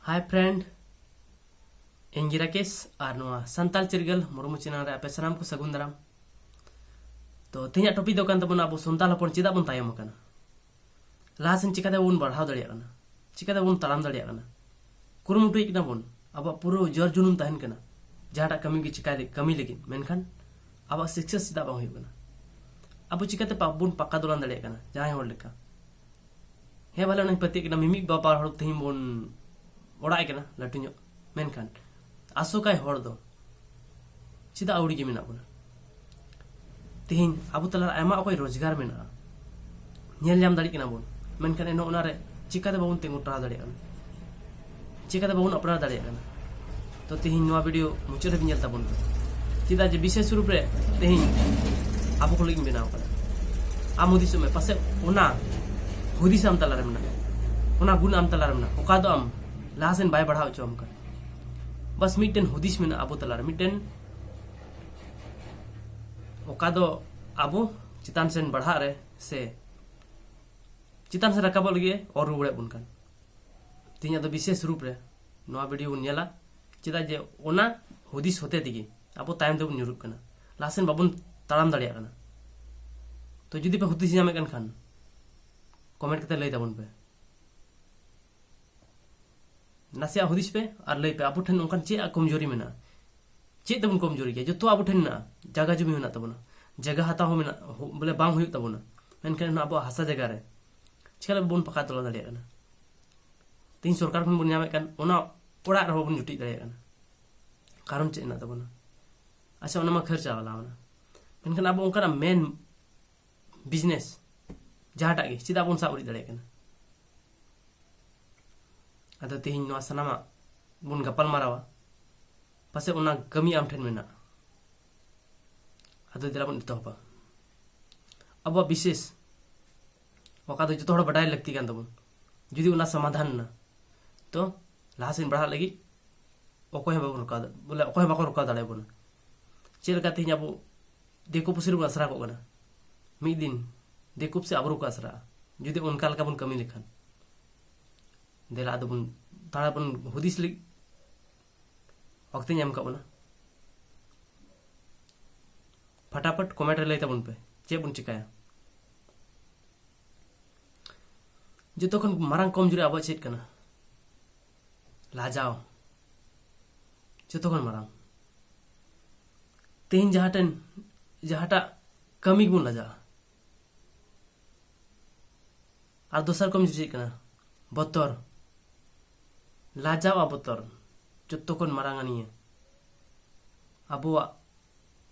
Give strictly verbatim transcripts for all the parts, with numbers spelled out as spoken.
Hi friend, ᱤᱧ ᱜᱮ ᱨᱟᱠᱮᱥ ᱟᱨ ᱱᱚᱣᱟ ᱥᱟᱱᱛᱟᱲ ᱪᱤᱨᱜᱟᱹᱞ ᱢᱩᱨᱢᱩ ᱪᱮᱱᱮᱞ ᱨᱮ ᱟᱯᱮ ᱥᱟᱱᱟᱢ ᱠᱚ ᱥᱟᱹᱜᱩᱱ ᱫᱟᱨᱟᱢ᱾ ᱛᱚ ᱛᱮᱦᱮᱧᱟᱜ ᱴᱚᱯᱤᱠ ᱫᱚ ᱠᱟᱱ ᱛᱟᱵᱚᱱᱟ ᱟᱵᱚ ᱥᱟᱱᱛᱟᱲ ᱦᱚᱯᱚᱱ ᱪᱮᱫᱟᱜ ᱵᱚᱱ ᱛᱟᱭᱚᱢ ᱟᱠᱟᱱᱟ, ᱞᱟᱦᱟ ᱥᱮᱱ ᱪᱤᱠᱟᱛᱮ ᱵᱚᱱ ᱵᱟᱲᱦᱟᱣ ᱫᱟᱲᱮᱭᱟᱜ ᱠᱟᱱᱟ, ᱪᱤᱠᱟᱛᱮ ᱵᱚᱱ ᱛᱟᱲᱟᱢ ᱫᱟᱲᱮᱭᱟᱜ ᱠᱟᱱᱟ᱾ ᱠᱩᱨᱩᱢᱩᱴᱩᱭᱮᱫ ᱠᱟᱱᱟ ᱵᱚᱱ, ᱟᱵᱚᱣᱟᱜ ᱯᱩᱨᱟᱹ ᱡᱳᱨ ᱡᱩᱱᱩᱱ ᱛᱟᱦᱮᱱ ᱠᱟᱱᱟ ᱡᱟᱦᱟᱸᱴᱟᱜ ᱠᱟᱹᱢᱤ ᱜᱮ ᱪᱤᱠᱟᱭ ᱠᱟᱹᱢᱤ ᱞᱟᱹᱜᱤᱫ, ᱢᱮᱱᱠᱷᱟᱱ ᱟᱵᱚᱣᱟᱜ ᱥᱟᱠᱥᱮᱥ ᱪᱮᱫᱟᱜ ᱵᱟᱝ ᱦᱩᱭᱩᱜ ᱠᱟᱱᱟ? ᱟᱵᱚ ᱪᱤᱠᱟᱛᱮ ᱵᱚᱱ ᱯᱟᱠᱟ ᱫᱚᱞᱟᱱ ᱫᱟᱲᱮᱭᱟᱜ ᱠᱟᱱᱟ ᱡᱟᱦᱟᱸᱭ ᱦᱚᱲ ᱞᱮᱠᱟ? ᱦᱮᱸ ᱵᱷᱟᱞᱮ, ᱚᱱᱟᱧ ᱯᱟᱹᱛᱭᱟᱹᱜ ᱠᱟᱱᱟ, ᱢᱤᱢᱤᱫ ᱵᱟᱨ ᱦᱚᱲ ᱛᱮᱦᱮᱧ ᱵᱚᱱ ᱚᱲᱟᱜ ᱮ ᱠᱟᱱᱟ ᱞᱟᱹᱴᱩ ᱧᱚᱜ, ᱢᱮᱱᱠᱷᱟᱱ ᱟᱥᱚᱠᱟᱭ ᱦᱚᱲ ᱫᱚ ᱪᱮᱫᱟᱜ ᱟᱹᱣᱲᱤ ᱜᱮ ᱢᱮᱱᱟᱜ ᱵᱚᱱᱟ? ᱛᱮᱦᱮᱧ ᱟᱵᱚ ᱛᱟᱞᱟᱨᱮ ᱟᱭᱢᱟ ᱚᱠᱚᱡ ᱨᱳᱡᱽᱜᱟᱨ ᱢᱮᱱᱟᱜᱼᱟ, ᱧᱮᱞ ᱧᱟᱢ ᱫᱟᱲᱮᱭᱟᱜ ᱠᱟᱱᱟ ᱵᱚᱱ, ᱢᱮᱱᱠᱷᱟᱱ ᱮᱱᱦᱚᱸ ᱚᱱᱟᱨᱮ ᱪᱤᱠᱟᱛᱮ ᱵᱟᱵᱚᱱ ᱛᱤᱸᱜᱩ ᱴᱟᱨᱦᱟᱣ ᱫᱟᱲᱮᱭᱟᱜ ᱠᱟᱱᱟ, ᱪᱤᱠᱟᱛᱮ ᱵᱟᱵᱚᱱ ᱟᱯᱱᱟᱨ ᱫᱟᱲᱮᱭᱟᱜ ᱠᱟᱱᱟ? ᱛᱚ ᱛᱮᱦᱮᱧ ᱱᱚᱣᱟ ᱵᱷᱤᱰᱤᱭᱳ ᱢᱩᱪᱟᱹᱫ ᱦᱟᱹᱵᱤᱡ ᱧᱮᱞ ᱛᱟᱵᱚᱱ ᱯᱮ, ᱪᱮᱫᱟᱜ ᱡᱮ ᱵᱤᱥᱮᱥ ᱨᱩᱯ ᱨᱮ ᱛᱮᱦᱮᱧ ᱟᱵᱚ ᱠᱚ ᱞᱟᱹᱜᱤᱫ ᱤᱧ ᱵᱮᱱᱟᱣ ᱠᱟᱫᱟ᱾ ᱟᱢ ᱦᱩᱫᱤᱥᱚᱜ ᱢᱮ, ᱯᱟᱥᱮᱡ ᱚᱱᱟ ᱦᱩᱫᱤᱥ ᱟᱢ ᱛᱟᱞᱟᱨᱮ ᱢᱮᱱᱟᱜᱼᱟ, ᱚᱱᱟ ᱜᱩᱱ ᱟᱢ ᱛᱟᱞᱟᱨᱮ ᱢᱮᱱᱟᱜᱼᱟ, ᱚᱠᱟ ᱫᱚ ᱟᱢ ᱞᱟᱦᱟ ᱥᱮᱱ ᱵᱟᱭ ᱵᱟᱲᱦᱟᱣ ᱦᱚᱪᱚ ᱟᱢ ᱠᱟᱱᱟ᱾ ᱵᱟᱥ ᱢᱤᱫᱴᱮᱱ ᱦᱩᱫᱤᱥ ᱢᱮᱱᱟᱜᱼᱟ ᱟᱵᱚ ᱛᱟᱞᱟᱨᱮ, ᱢᱤᱫᱴᱮᱱ ᱚᱠᱟ ᱫᱚ ᱟᱵᱚ ᱪᱮᱛᱟᱱ ᱥᱮᱱ ᱵᱟᱲᱦᱟᱜ ᱨᱮ ᱥᱮ ᱪᱮᱛᱟᱱ ᱥᱮᱱ ᱨᱟᱠᱟᱵᱚᱜ ᱞᱟᱹᱜᱤᱫ ᱮ ᱚᱨ ᱨᱩᱣᱟᱹᱲᱮᱫ ᱵᱚᱱ ᱠᱟᱱ᱾ ᱛᱮᱦᱮᱧ ᱟᱫᱚ ᱵᱤᱥᱮᱥ ᱨᱩᱯ ᱨᱮ ᱱᱚᱣᱟ ᱵᱷᱤᱰᱤᱭᱳ ᱵᱚᱱ ᱧᱮᱞᱟ, ᱪᱮᱫᱟᱜ ᱡᱮ ᱚᱱᱟ ᱦᱩᱫᱤᱥ ᱦᱚᱛᱮ ᱛᱮᱜᱮ ᱟᱵᱚ ᱛᱟᱭᱚᱢ ᱛᱮᱵᱚᱱ ᱧᱩᱨᱩᱜ ᱠᱟᱱᱟ, ᱞᱟᱦᱟ ᱥᱮᱱ ᱵᱟᱵᱚᱱ ᱛᱟᱲᱟᱢ ᱫᱟᱲᱮᱭᱟᱜ ᱠᱟᱱᱟ᱾ ᱛᱚ ᱡᱩᱫᱤ ᱯᱮ ᱦᱩᱫᱤᱥ ᱧᱟᱢᱮᱫ ᱠᱟᱱ ᱠᱷᱟᱱ ᱠᱚᱢᱮᱱᱴ ᱠᱟᱛᱮ ᱞᱟᱹᱭ ᱛᱟᱵᱚᱱ ᱯᱮ᱾ ᱱᱟᱥᱮᱭᱟᱜ ᱦᱩᱫᱤᱥ ᱯᱮ ᱟᱨ ᱞᱟᱹᱭ ᱯᱮ, ᱟᱵᱚ ᱴᱷᱮᱱ ᱚᱱᱠᱟᱱ ᱪᱮᱫ ᱠᱚᱢᱡᱳᱨᱤ ᱢᱮᱱᱟᱜᱼᱟ? ᱪᱮᱫ ᱛᱮᱵᱚᱱ ᱠᱚᱢᱡᱳᱨᱤ ᱜᱮᱭᱟ? ᱡᱚᱛᱚ ᱟᱵᱚ ᱴᱷᱮᱱ ᱢᱮᱱᱟᱜᱼᱟ, ᱡᱟᱭᱜᱟ ᱡᱚᱢᱤ ᱢᱮᱱᱟᱜ ᱛᱟᱵᱚᱱᱟ, ᱡᱟᱭᱜᱟ ᱦᱟᱛᱟᱣ ᱦᱚᱸ ᱢᱮᱱᱟᱜ, ᱦᱚ-, ᱵᱚᱞᱮ ᱵᱟᱝ ᱦᱩᱭᱩᱜ ᱛᱟᱵᱚᱱᱟ, ᱢᱮᱱᱠᱷᱟᱱ ᱟᱵᱚᱣᱟᱜ ᱦᱟᱥᱟ ᱡᱟᱭᱜᱟ ᱨᱮ ᱪᱮᱠᱟ ᱞᱮ ᱵᱟᱵᱚᱱ ᱯᱟᱠᱟ ᱛᱚᱞᱟ ᱫᱟᱲᱮᱭᱟᱜ ᱠᱟᱱᱟ? ᱛᱮᱦᱮᱧ ᱥᱚᱨᱠᱟᱨ ᱠᱷᱚᱱ ᱵᱚᱱ ᱧᱟᱢᱮᱫ ᱠᱟᱱ, ᱚᱱᱟ ᱚᱲᱟᱜ ᱨᱮᱦᱚᱸ ᱵᱚᱱ ᱡᱩᱴᱤᱡ ᱫᱟᱲᱮᱭᱟᱜ ᱠᱟᱱᱟ᱾ ᱠᱟᱨᱚᱱ ᱪᱮᱫ ᱦᱮᱱᱟᱜ ᱛᱟᱵᱚᱱᱟ? ᱟᱪᱪᱷᱟ, ᱚᱱᱟ ᱢᱟ ᱠᱷᱟᱹᱨ ᱪᱟᱞᱟᱣ ᱞᱮᱱᱟ, ᱢᱮᱱᱠᱷᱟᱱ ᱟᱵᱚ ᱚᱱᱠᱟᱱᱟᱜ ᱢᱮᱱ ᱵᱤᱡᱽᱱᱮᱥ ᱡᱟᱦᱟᱸᱴᱟᱜ ᱜᱮ ᱪᱮᱫᱟᱜ ᱵᱚᱱ ᱥᱟᱵ ᱩᱨᱤᱡ ᱫᱟᱲᱮᱭᱟᱜ ᱠᱟᱱᱟ? ᱟᱫᱚ ᱛᱮᱦᱮᱧ ᱱᱚᱣᱟ ᱥᱟᱱᱟᱢᱟᱜ ᱵᱚᱱ ᱜᱟᱯᱟᱞ ᱢᱟᱨᱟᱣᱟ, ᱯᱟᱥᱮᱡ ᱚᱱᱟ ᱠᱟᱹᱢᱤ ᱟᱢ ᱴᱷᱮᱱ ᱢᱮᱱᱟᱜᱼᱟ᱾ ᱟᱫᱚ ᱫᱮᱞᱟ ᱵᱚᱱ ᱮᱛᱚᱦᱚᱵᱟ ᱟᱵᱚᱣᱟᱜ ᱵᱤᱥᱮᱥ, ᱚᱠᱟ ᱫᱚ ᱡᱚᱛᱚ ᱦᱚᱲ ᱵᱟᱰᱟᱭ ᱞᱟᱹᱠᱛᱤ ᱠᱟᱱ ᱛᱟᱵᱚᱱ᱾ ᱡᱩᱫᱤ ᱚᱱᱟ ᱥᱚᱢᱟᱫᱷᱟᱱ ᱮᱱᱟ, ᱛᱚ ᱞᱟᱦᱟ ᱥᱮᱫ ᱵᱟᱲᱦᱟᱜ ᱞᱟᱹᱜᱤᱫ ᱚᱠᱚᱭ ᱦᱚᱸ ᱵᱟᱵᱚᱱ ᱨᱚᱠᱟᱣ ᱫᱟ-, ᱵᱚᱞᱮ ᱚᱠᱚᱭ ᱦᱚᱸ ᱵᱟᱠᱚ ᱨᱚᱠᱟᱣ ᱫᱟᱲᱮᱭᱟᱵᱚᱱᱟ᱾ ᱪᱮᱫ ᱞᱮᱠᱟ ᱛᱮᱦᱮᱧ ᱟᱵᱚ ᱫᱤᱠᱩ ᱯᱩᱥᱤ ᱨᱮᱵᱚᱱ ᱟᱥᱨᱟ ᱠᱚᱜ ᱠᱟᱱᱟ, ᱢᱤᱫ ᱫᱤᱱ ᱫᱤᱠᱩ ᱯᱩᱥᱤ ᱟᱵᱚ ᱨᱮᱠᱚ ᱟᱥᱨᱟᱜᱼᱟ ᱡᱩᱫᱤ ᱚᱱᱠᱟ ᱞᱮᱠᱟ ᱵᱚᱱ ᱠᱟᱹᱢᱤ ᱞᱮᱠᱷᱟᱱ᱾ ᱫᱮᱞᱟ ᱟᱫᱚ ᱵᱚᱱ ᱛᱷᱚᱲᱟ ᱵᱚᱱ ᱦᱩᱫᱤᱥ ᱞᱟᱹᱜᱤᱫ ᱚᱠᱛᱮᱧ ᱮᱢ ᱠᱟᱜ ᱵᱚᱱᱟ᱾ ᱯᱷᱟᱴᱟᱯᱷᱟᱴ ᱠᱚᱢᱮᱱᱴ ᱨᱮ ᱞᱟᱹᱭ ᱛᱟᱵᱚᱱ ᱯᱮ, ᱪᱮᱫ ᱵᱚᱱ ᱪᱤᱠᱟᱹᱭᱟ? ᱡᱚᱛᱚ ᱠᱷᱚᱱ ᱢᱟᱨᱟᱝ ᱠᱚᱢᱡᱩᱨᱤ ᱟᱵᱚᱣᱟᱜ ᱪᱮᱫ ᱠᱟᱱᱟ? ᱞᱟᱡᱟᱣ᱾ ᱡᱚᱛᱚ ᱠᱷᱚᱱ ᱢᱟᱨᱟᱝ᱾ ᱛᱮᱦᱮᱧ ᱡᱟᱦᱟᱸ ᱴᱷᱮᱱ, ᱡᱟᱦᱟᱸᱴᱟᱜ ᱠᱟᱹᱢᱤ ᱜᱮᱵᱚᱱ ᱞᱟᱡᱟᱜᱼᱟ᱾ ᱟᱨ ᱫᱚᱥᱟᱨ ᱠᱚᱢᱡᱩᱨᱤ ᱪᱮᱫ ᱠᱟᱱᱟ? ᱵᱚᱛᱚᱨ᱾ ᱞᱟᱡᱟᱣ ᱟᱨ ᱵᱚᱛᱚᱨ ᱡᱚᱛᱚ ᱠᱷᱚᱱ ᱢᱟᱨᱟᱝ ᱟᱱᱤᱭᱟᱹ ᱟᱵᱚᱣᱟᱜ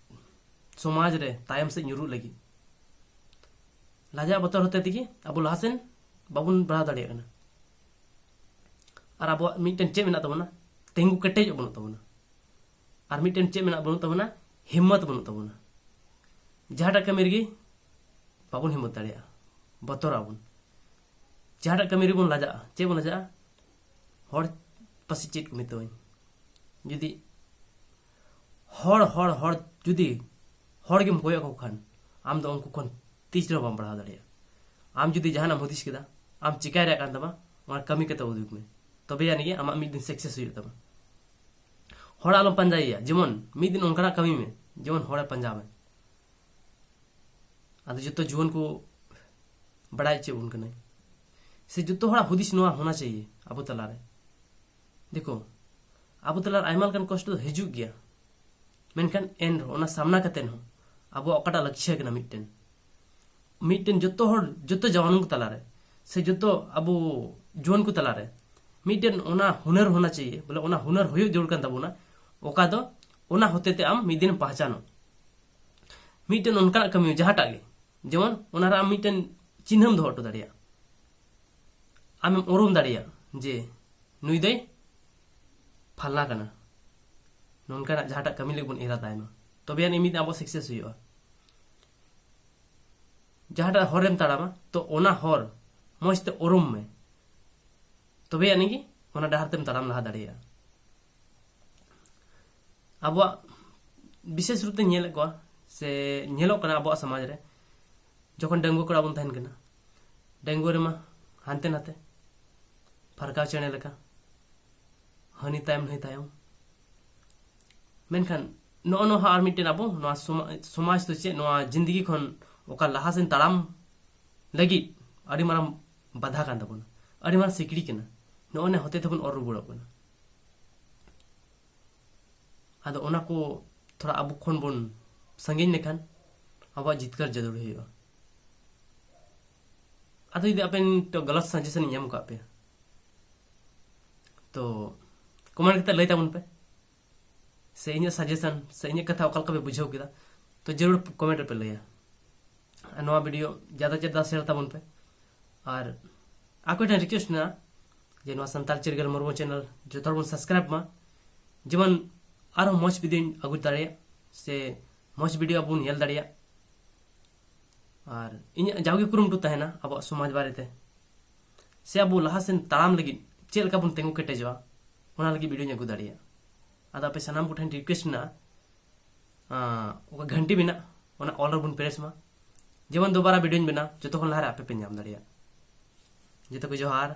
ᱥᱚᱢᱟᱡᱽ ᱨᱮ ᱛᱟᱭᱚᱢ ᱥᱮᱫ ᱧᱩᱨᱩᱜ ᱞᱟᱹᱜᱤᱫ᱾ ᱞᱟᱡᱟᱣ ᱵᱚᱛᱚᱨ ᱦᱚᱛᱮ ᱛᱮᱜᱮ ᱟᱵᱚ ᱞᱟᱦᱟᱥᱮᱱ ᱵᱟᱵᱚᱱ ᱵᱟᱲᱦᱟᱣ ᱫᱟᱲᱮᱭᱟᱜ ᱠᱟᱱᱟ᱾ ᱟᱨ ᱟᱵᱚᱣᱟᱜ ᱢᱤᱫᱴᱮᱱ ᱪᱮᱫ ᱢᱮᱱᱟᱜ ᱛᱟᱵᱚᱱᱟ? ᱛᱤᱸᱜᱩ ᱠᱮᱴᱮᱡᱚᱜ ᱵᱟᱹᱱᱩᱜ ᱛᱟᱵᱚᱱᱟ᱾ ᱟᱨ ᱢᱤᱫᱴᱮᱱ ᱪᱮᱫ ᱢᱮᱱᱟᱜ ᱵᱟᱹᱱᱩᱜ ᱛᱟᱵᱚᱱᱟ? ᱦᱤᱢᱢᱚᱛ ᱵᱟᱹᱱᱩᱜ ᱛᱟᱵᱚᱱᱟ᱾ ᱡᱟᱦᱟᱸᱴᱟᱜ ᱠᱟᱹᱢᱤ ᱨᱮᱜᱮ ᱵᱟᱵᱚᱱ ᱦᱤᱢᱢᱚᱛ ᱫᱟᱲᱮᱭᱟᱜᱼᱟ, ᱵᱚᱛᱚᱨᱚᱜ ᱟᱵᱚᱱ᱾ ᱡᱟᱦᱟᱸᱴᱟᱜ ᱠᱟᱹᱢᱤ ᱨᱮᱵᱚᱱ ᱞᱟᱡᱟᱜᱼᱟ᱾ ᱪᱮᱫ ᱵᱚᱱ ᱞᱟᱡᱟᱜᱼᱟ? ᱦᱚᱲ ᱯᱟᱥᱮ ᱪᱮᱫ ᱠᱚ ᱢᱮᱛᱟᱹᱧ᱾ ᱡᱩᱫᱤ ᱦᱚᱲ ᱦᱚᱲ ᱦᱚᱲ ᱡᱩᱫᱤ ᱦᱚᱲ ᱜᱮᱢ ᱠᱚᱭᱚᱜ ᱟᱠᱚ ᱠᱷᱟᱱ, ᱟᱢ ᱫᱚ ᱩᱱᱠᱩ ᱠᱷᱚᱱ ᱛᱤᱥ ᱨᱮᱦᱚᱸ ᱵᱟᱢ ᱵᱟᱲᱦᱟᱣ ᱫᱟᱲᱮᱭᱟᱜᱼᱟ᱾ ᱟᱢ ᱡᱩᱫᱤ ᱡᱟᱦᱟᱱᱟᱜ ᱮᱢ ᱦᱩᱫᱤᱥ ᱠᱮᱫᱟ, ᱟᱢ ᱪᱤᱠᱟᱭ ᱨᱮᱭᱟᱜ ᱠᱟᱱ ᱛᱟᱢᱟ, ᱚᱱᱟ ᱠᱟᱹᱢᱤ ᱠᱟᱛᱮ ᱩᱫᱩᱜᱽ ᱢᱮ, ᱛᱚᱵᱮ ᱟᱹᱱᱤᱡ ᱜᱮ ᱟᱢᱟᱜ ᱢᱤᱫ ᱫᱤᱱ ᱥᱟᱠᱥᱮᱥ ᱦᱩᱭᱩᱜ ᱛᱟᱢᱟ᱾ ᱦᱚᱲ ᱟᱞᱚᱢ ᱯᱟᱸᱡᱟᱭᱮᱭᱟ, ᱡᱮᱢᱚᱱ ᱢᱤᱫ ᱫᱤᱱ ᱚᱱᱠᱟᱱᱟᱜ ᱠᱟᱹᱢᱤ ᱢᱮ, ᱡᱮᱢᱚᱱ ᱦᱚᱲᱮ ᱯᱟᱸᱡᱟ ᱢᱮ᱾ ᱟᱫᱚ ᱡᱚᱛᱚ ᱡᱩᱣᱟᱹᱱ ᱠᱚ ᱵᱟᱲᱟᱭ ᱦᱚᱪᱚᱭᱮᱫ ᱵᱚᱱ ᱠᱟᱹᱱᱟᱹᱧ, ᱥᱮ ᱡᱚᱛᱚ ᱦᱚᱲᱟᱜ ᱦᱩᱫᱤᱥ ᱱᱚᱣᱟ ᱦᱳᱱᱟ ᱪᱟᱦᱤᱭᱮ ᱟᱵᱚ ᱛᱟᱞᱟᱨᱮ᱾ ᱫᱮᱠᱷᱳ, ᱟᱵᱚ ᱛᱟᱞᱟᱨᱮ ᱟᱭᱢᱟ ᱞᱮᱠᱟᱱ ᱠᱚᱥᱴᱚ ᱫᱚ ᱦᱤᱡᱩᱜ ᱜᱮᱭᱟ, ᱢᱮᱱᱠᱷᱟᱱ ᱮᱱ ᱨᱮᱦᱚᱸ ᱚᱱᱟ ᱥᱟᱢᱱᱟ ᱠᱟᱛᱮ ᱦᱚᱸ ᱟᱵᱚᱣᱟᱜ ᱚᱠᱟᱴᱟᱜ ᱞᱟᱠᱪᱷᱭᱚ ᱠᱟᱱᱟ, ᱢᱤᱫᱴᱮᱱ ᱢᱤᱫᱴᱮᱱ ᱡᱚᱛᱚ ᱦᱚᱲ, ᱡᱚᱛᱚ ᱡᱟᱣᱟᱱ ᱠᱚ ᱛᱟᱞᱟᱨᱮ, ᱥᱮ ᱡᱚᱛᱚ ᱟᱵᱚ ᱡᱩᱣᱟᱹᱱ ᱠᱚ ᱛᱟᱞᱟᱨᱮ ᱢᱤᱫᱴᱮᱱ ᱚᱱᱟ ᱦᱩᱱᱟᱹᱨ ᱦᱳᱱᱟ ᱪᱟᱦᱤᱭᱮ, ᱵᱚᱞᱮ ᱚᱱᱟ ᱦᱩᱱᱟᱹᱨ ᱦᱩᱭᱩᱜ ᱡᱟᱹᱨᱩᱲ ᱠᱟᱱ ᱛᱟᱵᱚᱱᱟ, ᱚᱠᱟ ᱫᱚ ᱚᱱᱟ ᱦᱚᱛᱮ ᱛᱮ ᱟᱢ ᱢᱤᱫ ᱫᱤᱱ ᱯᱟᱦᱪᱟᱱᱚᱜ᱾ ᱢᱤᱫᱴᱮᱱ ᱚᱱᱠᱟᱱᱟᱜ ᱠᱟᱹᱢᱤ ᱡᱟᱦᱟᱸᱴᱟᱜ ᱜᱮ, ᱡᱮᱢᱚᱱ ᱚᱱᱟᱨᱮ ᱟᱢ ᱢᱤᱫᱴᱮᱱ ᱪᱤᱱᱦᱟᱹᱢ ᱫᱚᱦᱚ ᱦᱚᱴᱚ ᱫᱟᱲᱮᱭᱟᱜᱼᱟ, ᱟᱢᱮᱢ ᱩᱨᱩᱢ ᱫᱟᱲᱮᱭᱟᱜᱼᱟ ᱡᱮ ᱱᱩᱭ ᱫᱚᱭ ᱯᱷᱟᱞᱱᱟ ᱠᱟᱱᱟ, ᱱᱚᱝᱠᱟᱱᱟᱜ ᱡᱟᱦᱟᱸᱴᱟᱜ ᱠᱟᱹᱢᱤ ᱞᱟᱹᱜᱤᱫ ᱵᱚᱱ ᱤᱨᱟᱫᱟᱭ ᱢᱟ, ᱛᱚᱵᱮ ᱟᱹᱱᱤᱡ ᱢᱤᱫ ᱟᱵᱚ ᱥᱟᱠᱥᱮᱥ ᱦᱩᱭᱩᱜᱼᱟ᱾ ᱡᱟᱦᱟᱸᱴᱟᱜ ᱦᱚᱨᱮᱢ ᱛᱟᱲᱟᱢᱟ, ᱛᱚ ᱚᱱᱟ ᱦᱚᱨ ᱢᱚᱡᱽ ᱛᱮ ᱩᱨᱩᱢ ᱢᱮ, ᱛᱚᱵᱮ ᱟᱹᱱᱤᱡ ᱜᱮ ᱚᱱᱟ ᱰᱟᱦᱟᱨ ᱛᱮᱢ ᱛᱟᱲᱟᱢ ᱞᱟᱦᱟ ᱫᱟᱲᱮᱭᱟᱜᱼᱟ᱾ ᱟᱵᱚᱣᱟᱜ ᱵᱤᱥᱮᱥ ᱨᱩᱯ ᱛᱮ ᱧᱮᱞᱮᱫ ᱠᱚᱣᱟ, ᱥᱮ ᱧᱮᱞᱚᱜ ᱠᱟᱱᱟ ᱟᱵᱚᱣᱟᱜ ᱥᱚᱢᱟᱡᱽ ᱨᱮ, ᱡᱚᱠᱷᱚᱱ ᱰᱟᱺᱜᱩᱣᱟᱹ ᱠᱚᱲᱟ ᱵᱚᱱ ᱛᱟᱦᱮᱱ ᱠᱟᱱᱟ, ᱰᱟᱺᱜᱩᱣᱟᱹ ᱨᱮᱢᱟ ᱦᱟᱱᱛᱮ ᱱᱟᱛᱮ ᱯᱷᱟᱨᱠᱟᱣ ᱪᱮᱬᱮ ᱞᱮᱠᱟ ᱦᱟᱹᱱᱤ ᱛᱟᱭᱚᱢ ᱱᱟᱹᱭ ᱛᱟᱭᱚᱢ᱾ ᱢᱮᱱᱠᱷᱟᱱ ᱱᱚᱜᱼᱚ ᱱᱚᱣᱟ ᱟᱨ ᱢᱤᱫᱴᱮᱱ ᱟᱵᱚ ᱱᱚᱣᱟ ᱥᱚᱢᱟ- ᱥᱚᱢᱟᱡᱽ ᱫᱚ ᱪᱮᱫ, ᱱᱚᱣᱟ ᱡᱤᱱᱫᱮᱜᱤ ᱠᱷᱚᱱ ᱚᱠᱟ ᱞᱟᱦᱟ ᱥᱮᱱ ᱛᱟᱲᱟᱢ ᱞᱟᱹᱜᱤᱫ ᱟᱹᱰᱤ ᱢᱟᱨᱟᱝ ᱵᱟᱫᱷᱟ ᱠᱟᱱ ᱛᱟᱵᱚᱱᱟ, ᱟᱹᱰᱤ ᱢᱟᱨᱟᱝ ᱥᱤᱠᱲᱤ ᱠᱟᱱᱟ᱾ ᱱᱚᱜᱼᱚ ᱱᱟ ᱦᱚᱛᱮ ᱛᱮᱵᱚᱱ ᱚᱨ ᱨᱩᱣᱟᱹᱲᱚᱜ ᱠᱟᱱᱟ᱾ ᱟᱫᱚ ᱚᱱᱟ ᱠᱚ ᱛᱷᱚᱲᱟ ᱟᱵᱚ ᱠᱷᱚᱱ ᱵᱚᱱ ᱥᱟᱺᱜᱤᱧ ᱞᱮᱠᱷᱟᱱ ᱟᱵᱚᱣᱟᱜ ᱡᱤᱛᱠᱟᱹᱨ ᱡᱟᱹᱨᱩᱲ ᱦᱩᱭᱩᱜᱼᱟ᱾ ᱟᱫᱚ ᱡᱩᱫᱤ ᱟᱵᱮᱱ ᱛᱚ ᱜᱟᱞᱟᱛ ᱥᱟᱡᱮᱥᱚᱱ ᱤᱧ ᱮᱢ ᱠᱟᱜ ᱯᱮᱭᱟ, ᱛᱚ ᱠᱚᱢᱮᱱᱴ ᱠᱟᱛᱮ ᱞᱟᱹᱭ ᱛᱟᱵᱚᱱ ᱯᱮ, ᱥᱮ ᱤᱧᱟᱹᱜ ᱥᱟᱡᱮᱥᱚᱱ ᱥᱮ ᱤᱧᱟᱹᱜ ᱠᱟᱛᱷᱟ ᱚᱠᱟ ᱞᱮᱠᱟ ᱯᱮ ᱵᱩᱡᱷᱟᱹᱣ ᱠᱮᱫᱟ, ᱛᱚ ᱡᱟᱹᱨᱩᱲ ᱠᱚᱢᱮᱱᱴ ᱨᱮᱯᱮ ᱞᱟᱹᱭᱟ᱾ ᱟᱨ ᱱᱚᱣᱟ ᱵᱷᱤᱰᱤᱭᱳ ᱡᱟᱫᱟ ᱡᱟᱫᱟ ᱥᱮᱭᱟᱨ ᱛᱟᱵᱚᱱ ᱯᱮ᱾ ᱟᱨ ᱟᱠᱚ ᱴᱷᱮᱱ ᱨᱤᱠᱩᱭᱮᱥᱴ ᱢᱮᱱᱟᱜᱼᱟ ᱡᱮ ᱱᱚᱣᱟ ᱥᱟᱱᱛᱟᱲ ᱪᱤᱨᱜᱟᱹᱞ ᱢᱚᱨᱢᱚ ᱪᱮᱱᱮᱞ ᱡᱚᱛᱚ ᱦᱚᱲ ᱵᱚᱱ ᱥᱟᱵᱥᱠᱨᱟᱭᱤᱵ ᱢᱟ, ᱡᱮᱢᱚᱱ ᱟᱨᱦᱚᱸ ᱢᱚᱡᱽ ᱵᱷᱤᱰᱤᱭᱳᱧ ᱟᱹᱜᱩ ᱫᱟᱲᱮᱭᱟᱜ ᱥᱮ ᱢᱚᱡᱽ ᱵᱷᱤᱰᱤᱭᱳ ᱟᱵᱚ ᱵᱚᱱ ᱧᱮᱞ ᱫᱟᱲᱮᱭᱟᱜ᱾ ᱟᱨ ᱤᱧᱟᱹᱜ ᱡᱟᱣᱜᱮ ᱠᱩᱨᱩᱢᱩᱴᱩ ᱛᱟᱦᱮᱱᱟ ᱟᱵᱚᱣᱟᱜ ᱥᱚᱢᱟᱡᱽ ᱵᱟᱨᱮᱛᱮ, ᱥᱮ ᱟᱵᱚ ᱞᱟᱦᱟ ᱥᱮᱱ ᱛᱟᱲᱟᱢ ᱞᱟᱹᱜᱤᱫ ᱪᱮᱫ ᱞᱮᱠᱟ ᱵᱚᱱ ᱛᱤᱸᱜᱩ ᱠᱮᱴᱮᱡᱚᱜᱼᱟ, ᱚᱱᱟ ᱞᱟᱹᱜᱤᱫ ᱵᱷᱤᱰᱤᱭᱳᱧ ᱟᱹᱜᱩ ᱫᱟᱲᱮᱭᱟᱜᱼᱟ᱾ ᱟᱫᱚ ᱟᱯᱮ ᱥᱟᱱᱟᱢ ᱠᱚᱴᱷᱮᱱ ᱨᱤᱠᱩᱭᱮᱥᱴ ᱢᱮᱱᱟᱜᱼᱟ, ᱟᱸ, ᱚᱠᱟ ᱜᱷᱟᱱᱴᱤ ᱢᱮᱱᱟᱜᱼᱟ, ᱚᱱᱟ ᱚᱞ ᱨᱮᱵᱚᱱ ᱯᱨᱮᱥ ᱢᱟ, ᱡᱮᱢᱚᱱ ᱫᱚᱵᱟᱨᱟ ᱵᱷᱤᱰᱤᱭᱳᱧ ᱵᱮᱱᱟᱣ ᱡᱚᱛᱚ ᱠᱷᱚᱱ ᱞᱟᱦᱟᱨᱮ ᱟᱯᱮ ᱯᱮ ᱧᱟᱢ ᱫᱟᱲᱮᱭᱟᱜ᱾ ᱡᱚᱛᱚ ᱠᱚ ᱡᱚᱦᱟᱨ᱾